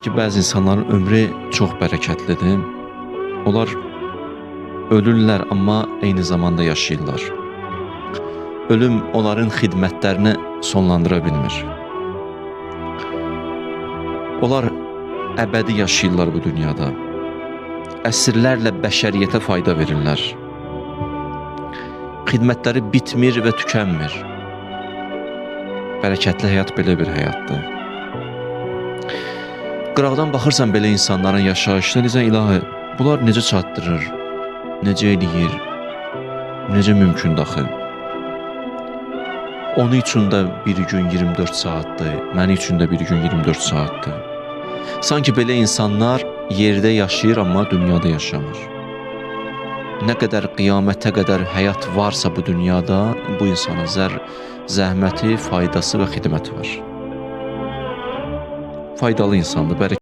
Ki bəzi insanların ömrü çox bərəkətlidir. Onlar ölürlər, amma eyni zamanda yaşayırlar. Ölüm onların xidmətlərini sonlandıra bilmir. Onlar əbədi yaşayırlar bu dünyada. Əsrlərlə bəşəriyyətə fayda verirlər. Xidmətləri bitmir və tükənmir. Bərəkətli həyat belə bir həyatdır. Qıraqdan baxırsan belə insanların yaşayışına, deyirsən ilahi, bunlar necə çatdırır, necə eləyir, necə mümkündür axı? Onun üçün də bir gün 24 saatdır, mənim üçün də bir gün 24 saatdır. Sanki belə insanlar yerdə yaşayır, amma dünyada yaşamır. Nə qədər qiyamətə qədər həyat varsa bu dünyada, bu insanın zəhməti, faydası və xidməti var. Faydalı insandır, bərəkətli.